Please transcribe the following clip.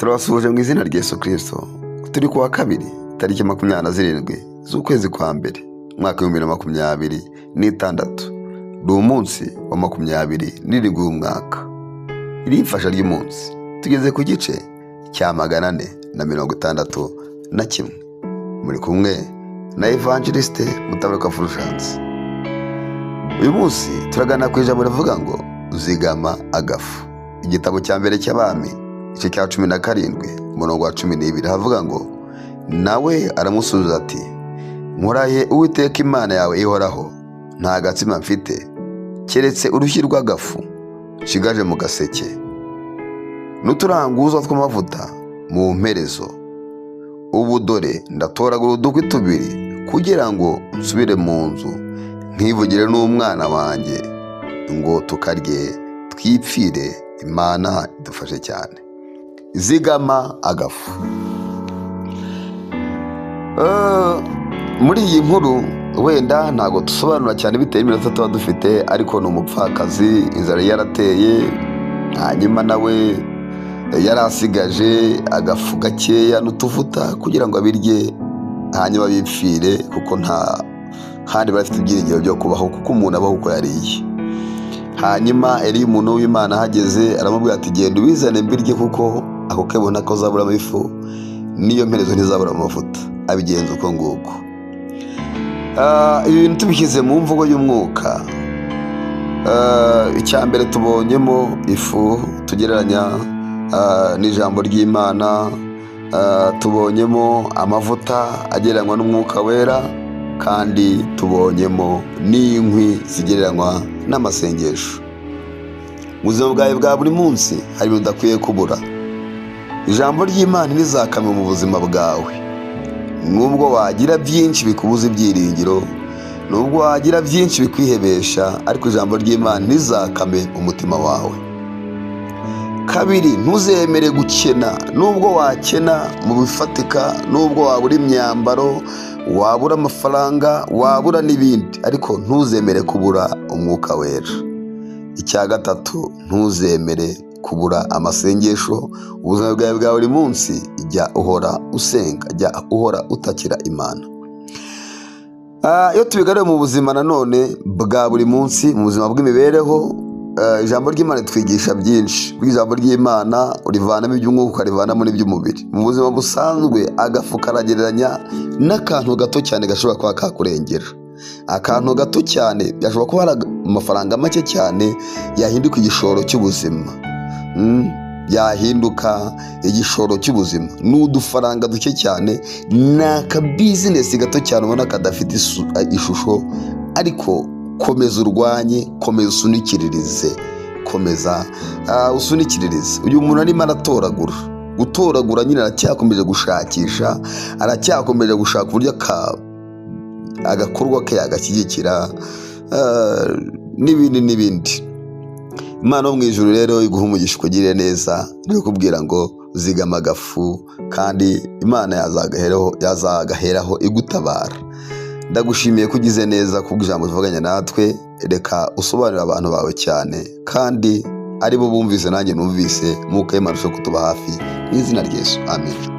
Turabasuhuje mu izina rya Yesu Kirisito. Turi kuwa kabiri, tariki 27 z'ukwezi kwa mbere, umwaka wa 2026. Ni umunsi wa 27 w'umwaka. Iri mfasha ry'umunsi tugeze ku gice cya 461. Muri kumwe na Evangeliste Mutabaruka Fulgence. Uyu munsi turagana ku ijambo rivuga ngo zigama agafu. Igitabo cya mbere cy'Abami, igice cya 17, umurongo wa 12, havuga ngo: "Nawe aramusubiza ati: 'Nkurahiye Uwiteka Imana yawe ihoraho, nta gatsima mfite keretse urushyi rw'agafu nshigaje mu gaseke n'uturanguza tw'amavuta mu mperezo. Ubu dore ndatoragura udukwi tubiri kugira ngo nsubire mu nzu nkivugire n'umwana wanjye ngo tukarye twipfire.'" Imana idufashe cyane. Zigama agafu. Muri iyi nkuru wenda ntabwo dusobanura cyane bitewe n'iminota tuba dufite, ariko ni umupfakazi, inzara yarateye, hanyuma nawe yari asigaje agafu gakeya n'utuvuta kugira ngo abirye hanyuma bipfire, kuko nta handi bari bafite ibyiringiro byo kubaho, kuko umuntu abaho uko yariye. Hanyuma Eliya umuntu w'Imana ahageze aramubwira ati: "Genda ubizane mbirye, kuko ako kebo ntakazaburamo ifu, n'iyo mperezo ntizabura amavuta." Abigenza uko nguko. Ibi bintu tubishyize mu mvugo y'umwuka, icya mbere tubonyemo ifu tugereranya n'ijambo ry'Imana, tubonyemo amavuta agereranywa n'Umwuka Wera, kandi tubonyemo n'inkwi zigereranywa n'amasengesho. Mu buzima bwawe bwa buri munsi hari ibintu udakwiye kubura. Ijambo ry'Imana ntirizakame mu buzima bwawe. Nubwo wagira byinshi bikubuza ibyiringiro, nubwo wagira byinshi bikwihebesha, ariko ijambo ry'Imana ntirizakame umutima wawe. Kabiri, ntuzemere gukena. Nubwo wakena mu bifatika, nubwo wabura imyambaro, wabura amafaranga, wabura n'ibindi, ariko ntuzemere kubura Umwuka Wera. Icya gatatu, ntuzemere kubura amasengesho. Ubuzima bwawe bwa buri munsi jya uhora usenga, jya uhora utakira Imana. Iyo tubigaruye mu buzima nanone bwa buri munsi, mu buzima bw'imibereho, ijambo ry'Imana ritwigisha byinshi. Kuko ijambo ry'Imana urivanamo iby'umwuka, ukarivanamo n'iby'umubiri. Mu buzima busanzwe agafu karagereranya n'akantu gato cyane gashobora kuba kakurengera. Akantu gato cyane gashobora kuba ari amafaranga make cyane yahinduka igishoro cy'ubuzima. Yahinduka igishoro cy'ubuzima ni udufaranga duke cyane, ni akabizinesi gato cyane ubona kadafite ishusho, ariko komeza urwanye, komeza usunikiririze, komeza usunikiririze. Uyu muntu arimo aratoragura, gutoragura nyine, aracyakomeje gushakisha, aracyakomeje gushaka uburyo agakorwa ke yagashyigikira, n'ibindi n'ibindi. Imana yo mu ijuru rero iguha umugisha, ukugirire neza. Ni kubwira ngo zigama agafu, kandi Imana yazagaheraho igutabara. Ndagushimiye ko ugize neza kubw'ijambo tuvuganye natwe. Reka usobanurire abantu bawe cyane, kandi aribo bumvise nanjye numvise. Mwuka w'Imana arusheho kutuba hafi mu izina rya Yesu, amen.